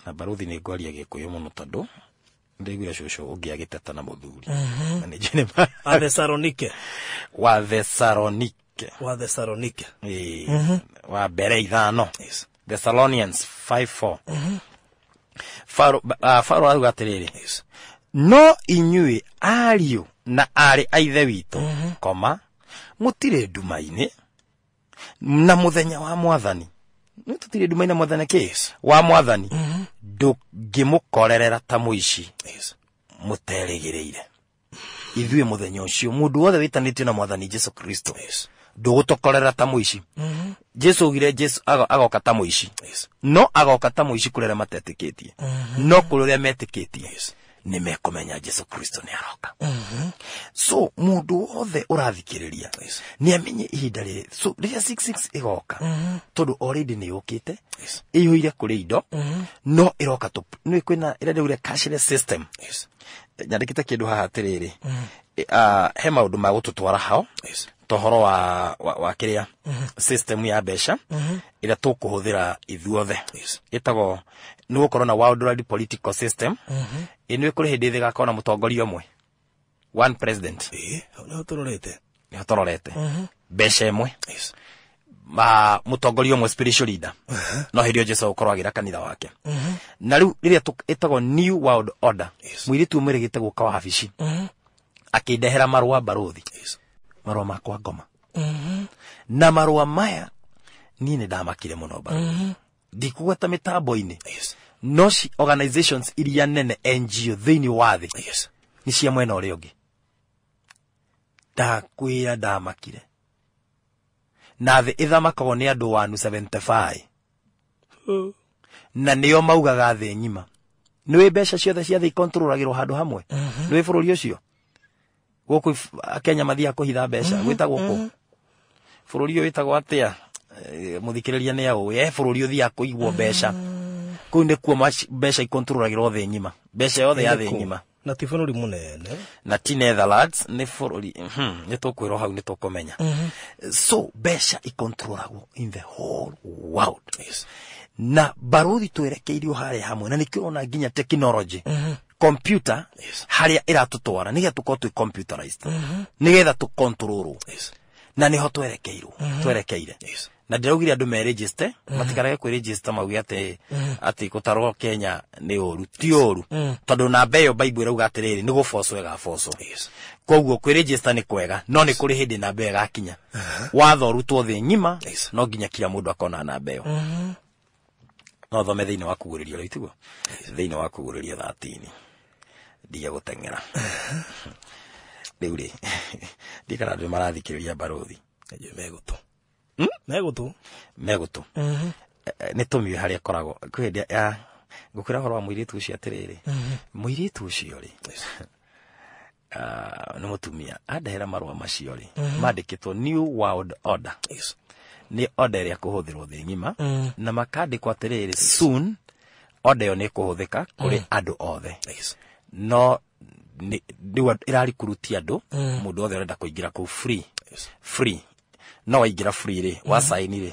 Na baruthi, nĩ ngwaria Gĩkũyũ mũno tondũ ndĩiguire cũcũ ũngĩ agĩteta na mũthuri na nĩ njũĩ nĩ Wa Thessalonike. Wa Thessalonike. Wa Thessalonike. Ĩĩ, wa mbere 5. Thessalonians 5:4. Faro arauga atĩrĩrĩ, no inyuĩ ariũ na aarĩ a ithe witũ, koma mũtirĩ nduma-inĩ na mũthenya wa mwathani, nĩ tũtirĩ nduma-inĩ na mũthenya kĩ wa mwathani ndũngĩmũkorerera ta mũici mũterĩgĩrĩire. Ithuĩ mũthenya ũcio, mũndũ wothe wĩtanĩtio na mwathani Jesu Kristo, ndũgũtũkorera ta mũici. Jesu augire Jesu agoka ta mũici, no agoka ta mũici kũrĩ arĩa matetĩkĩtie, no kũrĩ arĩa metĩkĩtie nĩ mekũmenya Jesu Kristo nĩ aroka. So mũndũ wothe ũrathikĩrĩria nĩ amenye ihinda rĩrĩ, so rĩrĩa 66 ĩgoka, tondũ already nĩ yũkĩte ĩihũire kũrĩ indo, no ĩroka nĩ kwĩna ĩrĩa ndĩraugire cashless system. Nyandĩkĩte kĩndũ haha atĩrĩrĩ, he maũndũ ma gũtũtwara hao, ta ũhoro wa kĩrĩa system ya mbeca ĩrĩa tũkũhũthĩra ithuothe, ĩtagwo nĩ gũkorwo na world political system. Ĩ nĩ kũrĩ hĩndĩ ĩgakorwo na mũtongoria ũmwe, one president. Ĩĩ, hau nĩho tũrorete. Nĩho tũrorete, mbeca ĩmwe, ma mũtongoria ũmwe, spiritual leader. No hĩndĩ ĩyo Jesu agũkorwo agĩra kanitha wake. Na rĩu rĩrĩa ĩtagwo New World Order, mũirĩtu ũmwe ĩrĩgĩte gũka wabici akĩndehera marũa, barũthi, marũa makwa ngoma. Na marũa maya niĩ nĩ ndamakire mũno, barũthi, ndikũgweta mĩtambo-inĩ, no ci organizations iria nene NGO thĩinĩ wa thĩ nĩ cia mwena ũrĩa ũngĩ. Ndakwĩra ndamakire. Na thĩ ĩthamakagwo nĩ andũ 175 na nĩo maugaga thĩ ng'ima. Nĩwĩ mbeca ciothe cia thĩ ikontrolagĩrwo handũ hamwe, nĩwĩ bũrũri ũcio gũkũ Kenya mathiaga kũhitha mbeca gwĩtagwo kũ? Bũrũri ũyũ wĩtagwo atĩa? Mũthikĩrĩria nĩ aũĩ he bũrũri ũthiaga kũigwo mbeca kũu, nĩkuo mbeca ikontrolagĩrwo thĩ ng'ima, mbeca yothe ya thĩ ng'ima. Na ti bũrũri mũnene. Na ti Netherlands, nĩ bũrũri nĩ tũkwĩrwo hau nĩ tũkũmenya. So mbeca ikontrolagwo in the whole world. Na baruthi, twerekeirio harĩa hamwe, na nĩkĩo ũrona nginya technology, computer, harĩa ĩratũtwara nĩgetha tũkorwo twĩ computerized, nĩgetha tũkontrolwo, na nĩho twerekeirwo, twerekeire. Na ndĩraugire andũ meregister, matikarage kwĩregister mauge atĩ atĩ gũtarwo Kenya nĩ ũru, ti ũru, tondũ namba ĩyo Bible ĩrauga atĩrĩrĩ, nĩ gũbocwo ĩgabocwo. Koguo kwĩregister nĩ kwega, no nĩ kũrĩ hĩndĩ namba ĩyo ĩgakinya, watho ũrutwo thĩ ng'ima. No nginya kila mũndũ akona namba ĩyo. No thome thĩinĩ wa kugũrĩrio rĩu, tiguo? Thĩinĩ wa kugũrĩrio 13, ndige gũteng'era rĩu rĩ, ndikana andũ marathikĩrĩria, barũthi. Ndio megũtũ. Megũtũ. Megũtũ nĩ tũmiũ harĩa ĩkoragwo kwĩ hĩndĩ ya ngũkwĩra ũhoro wa mũirĩtu ũcio atĩrĩrĩ, mũirĩtu ũcio rĩ, nĩ mũtumia andehera marũa macio rĩ, mandĩkĩtwo New World Order. Nĩ order ĩrĩa kũhũthĩrwo thĩ ng'ima, na makandĩkwo atĩrĩrĩ, soon order ĩyo nĩ ĩkũhũthĩka kũrĩ andũ othe. No rĩu ĩrarikuruti andũ, mũndũ wothe ũrenda kũingĩra kũu free. Free, no waingĩra free rĩ, wasaini rĩ,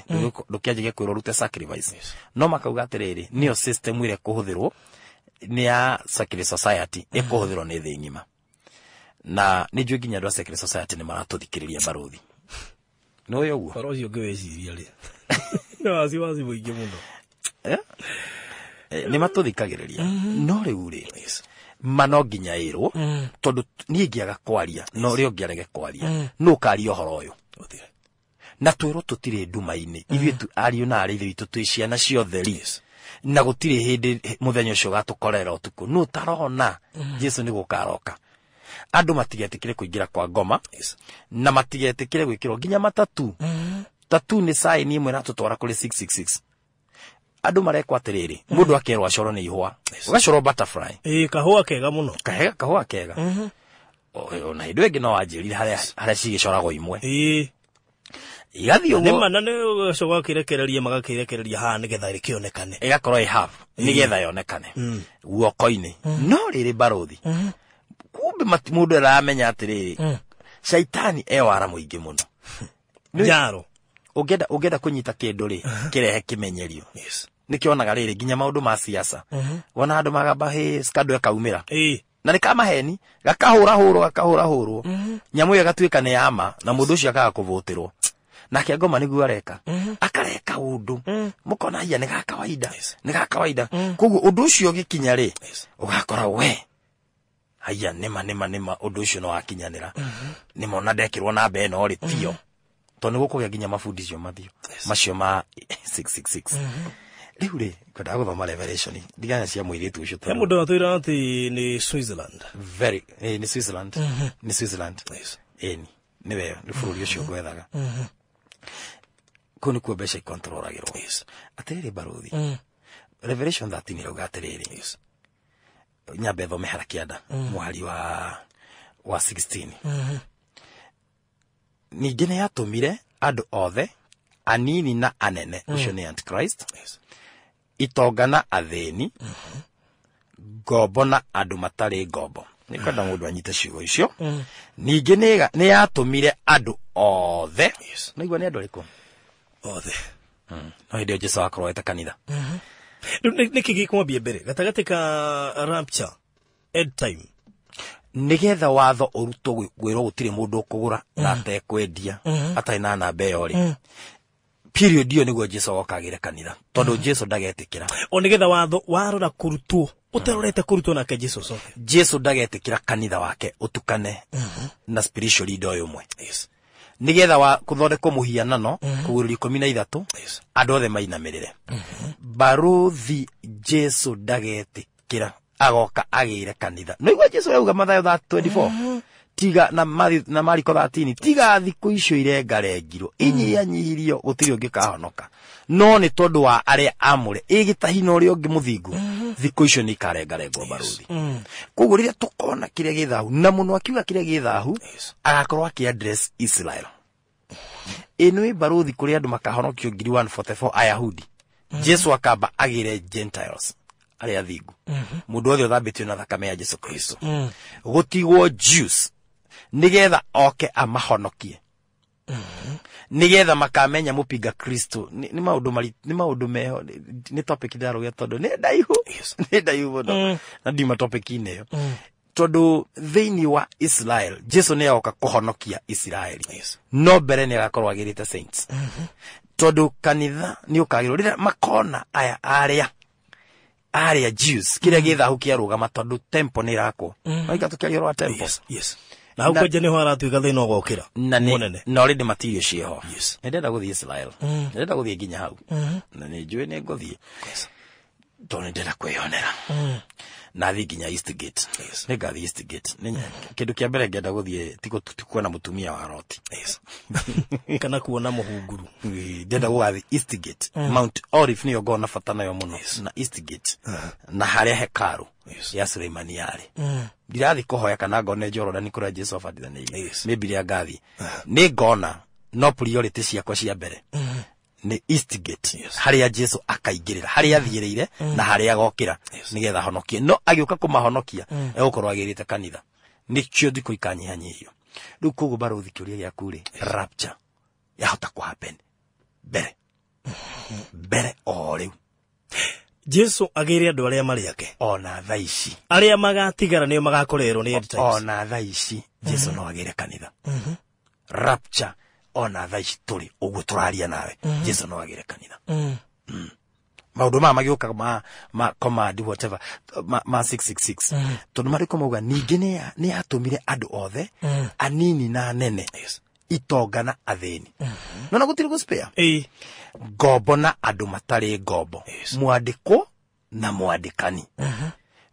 ndũkĩanjagia kwĩrwo ũrute sacrifice. No makauga atĩrĩrĩ, nĩyo system ĩrĩa ĩkũhũthĩrwo nĩ ya secret society, ĩkũhũthĩrwo nĩ thĩ ng'ima. Na nĩ njũĩ nginya andũ a secret society nĩ maratũthikĩrĩria, barũthi, nĩ ũĩ ũguo? Ũhoro ũcio ũngĩwĩciria rĩ, nĩ wasiwasi mũingĩ mũno. Eh? Nĩ matũthikagĩrĩria, no rĩu rĩ, ma no nginya ĩrwo, tondũ niĩ ngĩaga kwaria na ũrĩa ũngĩ arege kwaria, nũ ũkaria ũhoro ũyũ? Gũtirĩ. Na twĩrwo tũtirĩ nduma-inĩ ithuĩ tu, ariũ na arĩ ithe witũ twĩ ciana cia ũtheri, na gũtirĩ hĩndĩ mũthenya ũcio ũgatũkorera ũtukũ. Nũ ũtarona Jesu nĩ gũkaroka? Andũ matigetĩkĩre kũingĩra kwa ngoma, na matigetĩkĩre gwĩkĩrwo nginya matatu. Tatu nĩ sign ĩmwe ĩratũtwara kũrĩ 666. Andũ marekwo atĩrĩrĩ, mũndũ akerwo acorwo nĩ ihũa, ũgacorwo butterfly. Ĩĩ, kahũa kega mũno. Kahega, kahũa kega. Ona hĩndĩ ĩyo ĩngĩ no wanjĩrire harĩa harĩa cigĩcoragwo imwe igathiĩ Nĩ ũguo. ma, na nĩ ũgacoka ũgakĩrekereria, magakĩrekereria haha nĩgetha rĩkĩonekane. Ĩgakorwo ĩ half nĩgetha yonekane guoko-inĩ. No rĩrĩ, barũthi, kumbe mũndũ aramenya atĩrĩrĩ, caitani e wara mũingĩ mũno. Njaro. Ũngĩenda kũnyita kĩndũ rĩ, kĩrehe kĩmenyerio. Nĩkĩonaga rĩrĩ nginya maũndũ ma siasa, wona andũ magamba hĩ skando ĩkaumĩra, na nĩ kamaheni, gakahũrahũrwo, gakahũrahũrwo, nyamũ ĩyo ĩgatuĩka nĩ yama, na mũndũ ũcio akaga kũvũtĩrwo. Nake ngoma nĩguo areka, akareka ũndũ mũkona hia nĩ ga kawaida, nĩ ga kawaida. Koguo ũndũ ũcio ũgĩkinya rĩ, ũgakora we haiya, nĩma nĩma nĩma, ũndũ ũcio nĩ wakinyanĩra, nĩma ona ndekĩrwo namba ĩno rĩ, tio tondũ nĩ gũkũgĩa nginya mabundithio mathio macio ma 666. Rĩu rĩ, ngwendaga gũthoma Revelation, ndigana cia mũirĩtu ũcio He tondũ mũndũ atwĩra atĩ nĩ Switzerland. Very, nĩ Switzerland, nĩ Switzerland. Ĩni nĩwe, nĩ bũrũri ũcio ngwethaga. Kũu nĩkuo mbeca ikontrolagĩrwo. Atĩrĩrĩ, barũthi, Revelation 13 ĩrauga atĩrĩrĩ, nyambe thome hara kĩanda mũhari wa 16: ningĩ nĩ yatũmire andũ othe, anini na anene, ũcio nĩ Antichrist, itonga na athĩni, ngombo na andũ matarĩ ngombo. Nĩ kwenda mũndũ anyite ciugo icio. Ningĩ nĩ yatũmire andũ othe. Naigua nĩ andũ arĩkũ? Othe. No hĩndĩ ĩyo Jesu akorwo ete kanitha. Rĩu nĩkĩ gĩkwambia mbere gatagatĩ ka rapture, end time? Nĩgetha watho ũrutwo, gwĩrwo gũtirĩ mũndũ ũkũgũra na atekwendia atarĩ na namba ĩyo rĩ, period ĩyo nĩguo Jesu agokagĩre kanitha, tondũ Jesu ndagetĩkĩra. O nĩgetha watho warora kũrutwo, ũtarorete kũrutwo, nake Jesu acoke. Jesu ndagetĩkĩra kanitha wake ũtukane na spiritual leader ũyũ ũmwe, nĩgetha wa kũthondekwo mũhianano kũgũrĩrio 13, andũ othe mainamĩrĩre. Barũthi, Jesu ndagetĩkĩra, agoka agĩre kanitha. No igua Jesu yauga Mathayo 24 tiga na Mathi- na Mariko 13, tiga thikũ icio irengarengirwo, inyihanyihirio, gũtirĩ ũngĩ kahonoka, no nĩ tondũ wa arĩa amũre ĩgĩtahina ũrĩa ũngĩ mũthingu, thikũ icio nĩ ikarengarengwo, barũthi. Koguo rĩrĩa tũkona kĩrĩa gĩ thahu, na mũno akiuga kĩrĩa gĩ thahu, agakorwo akĩ address Israel ĩno ĩ, barũthi, kũrĩ andũ makahonokio 144,000 Ayahudi. Jesu akamba agĩre Gentiles arĩa athingu, mũndũ wothe ũthambĩtio na thakame ya Jesu Kristo, gũtigwo Jews, nĩgetha oke amahonokie, nĩgetha makamenya mũpinga Kristo. Nĩ maũndũ nĩ maũndũ meho, nĩ topic ndarũgia tondũ nĩ ndaihu, nĩ ndaihu mũno, na ndiuma topic-inĩ ĩyo, tondũ thĩinĩ wa Israel Jesu nĩ agoka kũhonokia Israeli, no mbere nĩ agakorwo agĩrĩte saints. Tondu kanitha ni ukagirwo rĩrĩa makona aya arĩa Jews kĩrĩa gĩthahu kĩarũgama tondu temple nĩ ĩrakwo. Maika tũkĩaria ũhoro wa temple. Yes, yes. Na hau kwanja nĩho haratuĩka thĩna ũgokĩra. Na Mũnene. na already material ciĩho. Yes. Nĩ ndĩrenda gũthiĩ Israel. Ndĩrenda gũthiĩ nginya hau. Na nĩ njũĩ nĩ ngũthiĩ. Yes. Tondũ nĩ ndĩrenda kwĩyonera. Na thiĩ nginya Eastgate. Yes. Nĩ ngathiĩ Eastgate. Kĩndũ kĩa mbere ngenda gũthiĩ ti kuona mũtumia wa Loti. Yes. Kana kuona mũhunguru. Ndĩrenda gũgathiĩ Eastgate. Mount Olive nĩyo ngoragwo na bata nayo mũno. Na Eastgate. Na harĩa hekaru Yes. ya Suleimani yarĩ. Ndirathiĩ kũhoya kana ngone Jordan kũrĩa Jesu abatithanĩirio. Yes. Maybe rĩrĩa ngathiĩ. Nĩ ngona no priority ciakwa cia mbere nĩ Eastgate. Yes. Harĩa Jesu akaingĩrĩra, harĩa athiĩrĩire na harĩa agokĩra nĩgetha ahonokie. No agĩũka kũmahonokia egũkorwo agĩrĩte kanitha. Nĩkĩo thikũ ikanyihanyihio. Rĩu koguo barũthi kĩũria gĩaku rĩ, rapture yahota kũ happen mbere mbere o rĩu Jesu agĩire andũ arĩa marĩ ake. Ona thaa ici. Arĩa magatigara nĩo magakorerwo nĩ end times. Ona thaa ici Jesu no agĩre kanitha. Rapture ona thaa ici tũrĩ ũguo tũraria nawe Jesu no agĩre kanitha. Maũndũ maya magĩũka ma command whatever ma 666 tondũ marĩko mauga ningĩ nĩ yatũmire andũ othe anini na anene. Yes. Itonga na athĩni. Nona gũtirĩ gũ spare. Ĩĩ. Ngombo na andũ matarĩ ngombo. Yes. Mwandĩkwo na mwandĩkani.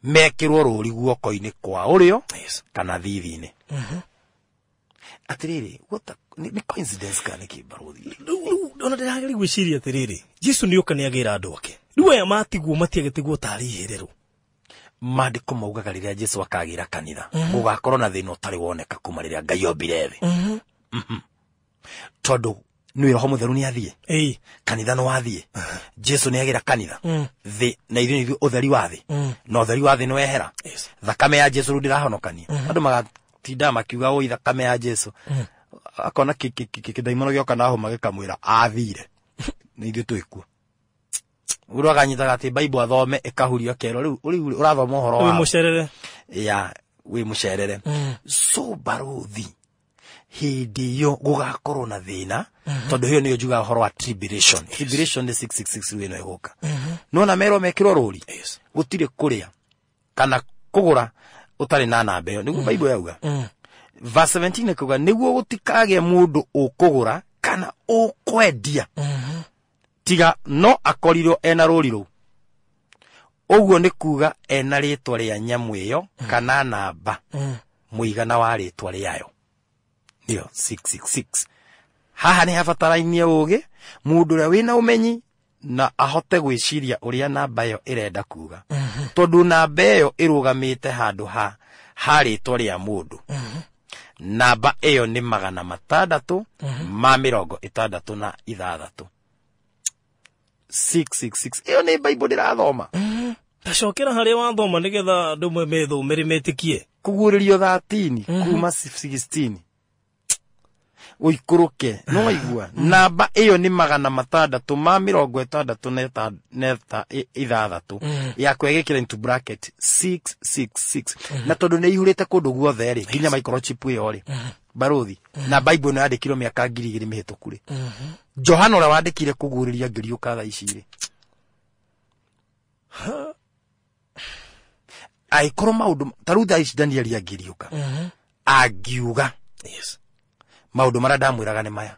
Mekĩrwo rũri guoko-inĩ kwa ũrĩo Yes. kana thithi-inĩ. Atĩrĩrĩ, nĩ coincidence kana nĩkĩ barũthi? Rĩu ona ndĩrageria gwĩciria atĩrĩrĩ, Jesu nĩoka nĩagĩra andũ ake. Rĩu aya matigwo matiagĩtigwo tarĩ iherero. Maandĩko maugaga rĩrĩa Jesu akagĩra kanitha gũgakorwo na thĩna ũtarĩ woneka kuma rĩrĩa Ngai ombire thĩ. Tondũ nĩ Roho Mũtheru nĩ athiĩ. Ĩĩ. Kanitha nĩ wathiĩ. Jesu nĩ agĩra kanitha. Thĩ na ithuĩ nĩ ithuĩ ũtheri wa thĩ. Na ũtheri wa thĩ nĩ wehera. Yes. Thakame ya Jesu rĩu ndĩrahonokania. Andũ magatinda makiuga oi thakame ya Jesu. Akona kĩdaimono gĩoka na homa gĩkamwĩra athire. Nĩ ithuĩ twĩkuo. Ũrĩa akanyitaga atĩ Bible athome ĩkahurio akerwo rĩu rĩu ũrathoma ũhoro Wĩ wa mũcerere. ya wĩ mũcerere. So barũthi hĩndĩ ĩyo gũgakorwo na thĩna tondũ ĩyo nĩyo njugaga ũhoro wa tribulation. Tribulation nĩ 666 rĩu ĩno ĩgũka. Nĩwona merwo mekĩrwo rũri. Yes. Gũtirĩ kũrĩa kana kũgũra ũtarĩ na namba ĩyo nĩguo Bible yauga. Verse 17 ĩkuga nĩguo gũtikagĩe mũndũ ũkũgũra kana ũkwendia tiga no akorirwo ena rũri rũu. Ũguo nĩ kuga ena rĩtwa rĩa nyamũ ĩyo kana namba mũigana wa rĩtwa rĩayo nĩyo 666. Haha nĩ habatarainie ũgĩ mũndũ ũrĩa wĩna ũmenyi na ahote gwĩciria ũrĩa namba ĩyo ĩrenda kuga. Tondũ namba ĩyo ĩrũgamĩte handũ ha rĩtwa rĩa mũndũ. Namba ĩyo nĩ 666. 666 ĩyo nĩ Bible ndĩrathoma. Tacokera harĩa wathoma nĩgetha andũ methomere metĩkie. Kũguũrĩrio 13 kuma 16 ũikũrũke no waigua namba ĩyo nĩ 666 ya kwegĩkĩra into bracket 666 na tondũ nĩ ihurĩte kũndũ guothe rĩ nginya microchip ĩyo rĩ barũthi na Bible nĩ yandĩkirwo mĩaka 2000 mĩhĩtũku rĩ. Johana ũrĩa wandĩkire kũguũrĩria ngĩriũka thaa ici rĩ angĩkorwo maũndũ ta rĩu thaa ici Danieli angĩriũka angiuga Yes. maũndũ marĩa ndamwĩraga nĩ maya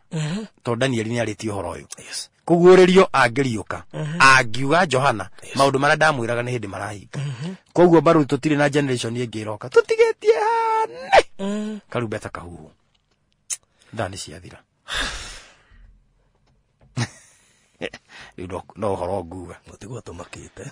tondũ Danieli nĩ arĩtie ũhoro ũyũ. Yes. Kũguũrĩrio angĩriũka angiuga Johana maũndũ marĩa ndamwĩraga nĩ hĩndĩ marahinga. Koguo barũthi tũtirĩ na generation ĩngĩ ĩroka tũtigĩtie hane karumbeta kahuhu thaa nĩ ciathira. Rĩu no ũhoro nguga Gũtigwo tũmakĩte.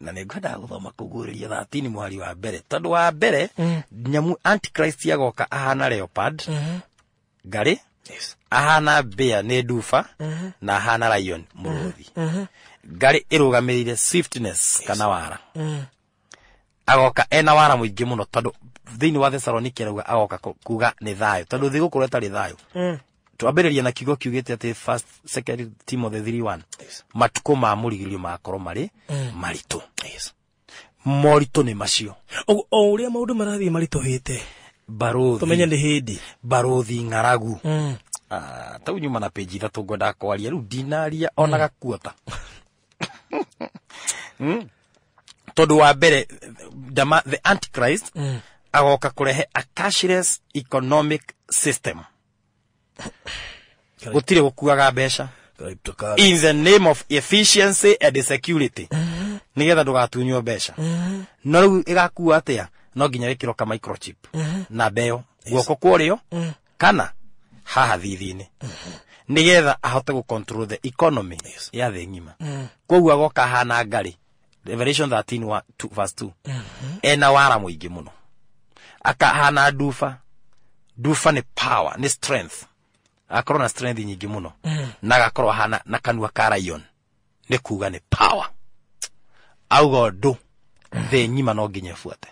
Na nĩ ngwendaga gũthoma kũguũrĩria 13 mwari wa mbere tondũ wa mbere nyamũ Antichrist agoka ahana leopard ngarĩ Yes. ahana bear nĩ nduba na ahana lion mũrũthi. Ngarĩ ĩrũgamĩrĩire swiftness kana wara. Agoka ena wara mũingĩ mũno tondũ thĩinĩ wa Thessaloniki arauga agoka kuga nĩ thayũ tondũ thĩ gũkũrwo ĩtarĩ thayũ. Twambĩrĩria na kiugo kiugĩte atĩ first second Timothy 3:1 Yes. matukũ ma mũrigĩrĩrio magakorwo marĩ maritũ. Yes. Moritũ nĩ macio. O ũrĩa maũndũ marathiĩ maritũhĩte Barothi tumenye nĩ hĩndĩ barothi ng'aragu. Tau nyuma na peji 3 ngwenda kwaria rĩu ndinaria ona gakuota. Tondũ wa mbere the Antichrist agoka kũrehe a cashless economic system. Gũtirĩ gũkuaga mbeca in the name of efficiency and security. Nigetha ndũgatunywo mbeca. No rĩu ĩgakua atĩa? No nginya wĩkĩrwo ka microchip na mbeo guoko kwa ũrĩo kana haha thithi-inĩ, nigetha ahote gũ control the economy ya thĩ ng'ima. Koguo agoka hana ngarĩ. Revelation 13 verse 2. Ena wara mũingĩ mũno. Akahana nduba. Nduba nĩ power, nĩ strength. Akorwo na strength nyingĩ mũno. Na agakorwo ahana na kanua ka lion. Nĩ kuga nĩ power. Auga ũndũ thĩ ng'ima no nginya ĩbuate.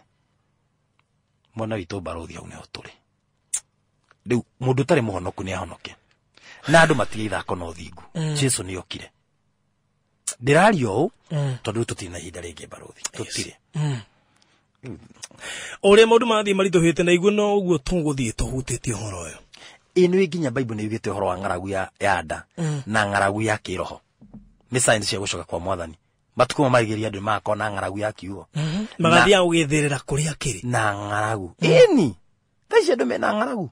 Mwana witũ barothi hau nĩho tũrĩ. Rĩu mũndũ ũtarĩ mũhonoku nĩ ahonoke. Na andũ matige ithako na ũthingu. Jesu nĩ okire. Ndĩraria ũũ tondũ tũtirĩ na ihinda rĩngĩ barothi. Tũtirĩ. Ũrĩa maũndũ marathiĩ maritũhĩte na iguo no ũguo tũgũthiĩ tũhutĩtie ũhoro ũyũ. Ĩno nginya Bible nĩ yugĩte ũhoro wa ng'aragu ya nda na ng'aragu ya kĩroho. Nĩ signs cia gũcoka kwa mwathani. Matukũ marigĩrĩria andũ magakorwo na ng'aragu ya kiugo. Magathiaga gũgĩthĩrĩra kũrĩa kĩrĩ. Na ng'aragu. Ĩni. Thaa ici andũ mena ng'aragu.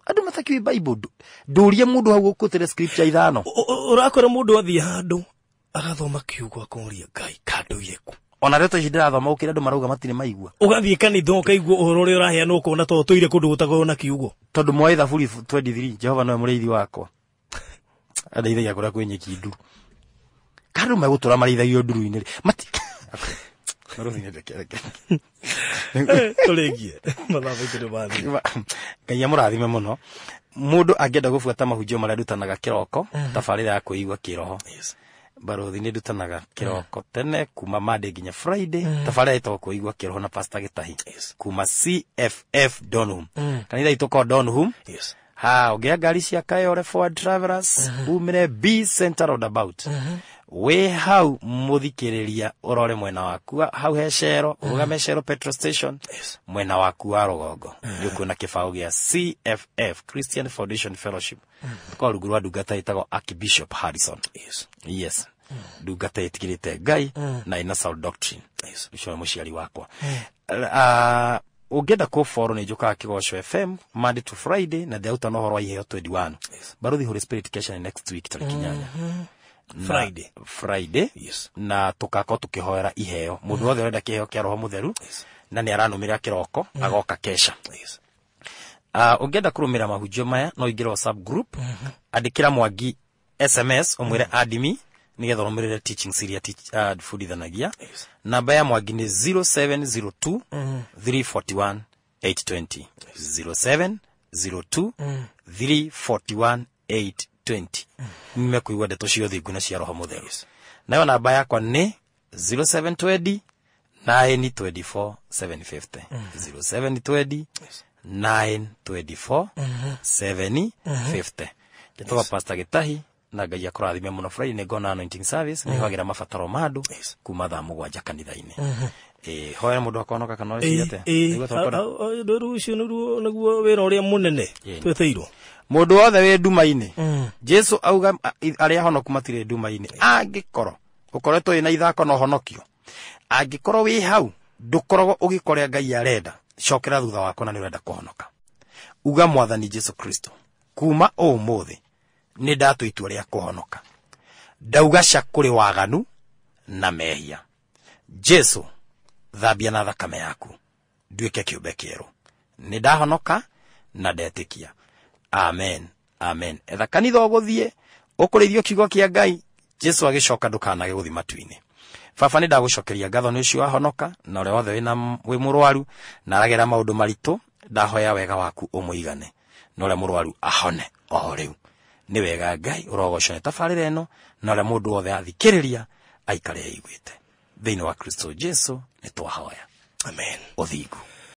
Andũ matakĩũĩ Bible. Ndũrie mũndũ hau ũkũtĩre scripture 5. Ũrakora mũndũ athiĩ handũ agathoma kiugo akoria Ngai kandũire kũ. Ona ndeto ici ndĩrathoma gũkĩra andũ marauga matirĩ maigua. Ũgathiĩ kanitha ũkaigua ũhoro ũrĩa ũraheanwo ũkona to ũtũire kũndũ gũtakoragwo na kiugo. Tondũ moĩ Thaburi 23 Jehova nowe mũrĩithi wakwa. Andeithagia kũrĩa kwĩ nyeki nduru. Kandũ megũtũra marĩithagio nduru-inĩ rĩ. Mati Marothi nĩ ndeke. Tũrĩkie. Mathaa maitũ nĩ mathiĩ. Ngai amũrathime mũno. Mũndũ angĩenda gũbuata mahunjio marĩa ndutanaga kĩroko, tabarĩra ya kwĩigua kĩroho. Barothi nĩ ndutanaga kĩroko tene kuma Monday nginya Friday. Tabarĩra ĩtagwo kwĩigua kĩroho na Pastor Gĩtahi. Kuma CFF Donholm. Kanitha itũ ko Donholm. Ha, ũngĩoya ngari cia Kayole Forward Travelers, umĩre B Center roundabout. Wĩ hau mũthikĩrĩria ũrore mwena waku hau he Shell, ũrũgame Shell petrol station, mwena waku wa rũgongo. Nĩ ũkuona kĩbaũ gĩa CFF, Christian Foundation Fellowship. Tũkoragwo rungu rwa ndungata ĩtagwo Archbishop Harrison. Yes. Ndungata ĩtigĩrĩte Ngai na ĩna sound doctrine. Ũcio nĩ mũciari wakwa. Ũngĩenda kũ follow nĩ njũkaga Kĩgoco FM Monday to Friday na ndĩraruta na ũhoro wa iheo 21. Barothi Holy Spirit kesha next week tarĩki 8. Friday. Friday. Na tũgakorwo tũkĩhoera iheo. Mũndũ wothe ũrenda kĩheo kĩa Roho Mũtheru na nĩ aranũmĩrĩra kĩroko agoka kesha. Ũngĩenda kũrũmĩrĩra mahunjio maya no ũingĩre WhatsApp group, andĩkĩra Mwangi SMS ũmwĩre add me nĩgetha ũrũmĩrĩre teachings iria bundithanagia. Namba ya Mwangi nĩ 0702 341 820. 0702 341 820. Nimekuigua ndeto cia ũthingu na cia Roho Mũtheru. Nayo namba yakwa nĩ 0720 924 750. 0720 924 750. Njĩtagwo Pastor Gĩtahi na Ngai akũrathime mũno. Friday nĩ ngona anointing service nĩ hagĩra mabataro ma andũ kuma thaa 7 kanitha-inĩ. Hoya mũndũ akonoka kana ũreciria atĩa? Rũciũ nĩguo wĩra ũrĩa mũnene twĩtĩirwo. Mũndũ wothe wĩ nduma-inĩ. Jesu auga arĩa ahonoku matirĩ nduma-inĩ. Angĩkorwo ũkoretwo wĩna ithako na ũhonokio, angĩkorwo wĩ hau ndũkoragwo ũgĩka ũrĩa Ngai arenda, cokera thutha wako na nĩ ũrenda kũhonoka. Uga Mwathani Jesu Kristo, kuma ũmũthĩ nĩ ndatua itua rĩa kũhonoka. Ndauga ca kũrĩ waganu na mehia. Jesu, thambia na thakame yaku, nduĩke kĩũmbe kĩerũ. Nĩ ndahonoka na ndetĩkia. Amen. Amen. Etha kanitha ũgũthiĩ, ũkũrĩithio kiugo kĩa Ngai, Jesu agĩcoka ndũkanage gũthiĩ matu-inĩ. Baba nĩ ndagũcokeria ngatho nĩ ũcio wahonoka, na ũrĩa wothe wĩ mũrwaru na aragera maũndũ maritũ, ndahoya wega waku ũmũigane, na ũrĩa mũrwaru ahone o rĩu. Nĩ wega Ngai ũrogocwo nĩ tabarĩra ĩno, na ũrĩa mũndũ wothe athikĩrĩria aikare aiguĩte. Thĩinĩ wa Kristo Jesu nĩ twahoya. Amen. Ũthingu.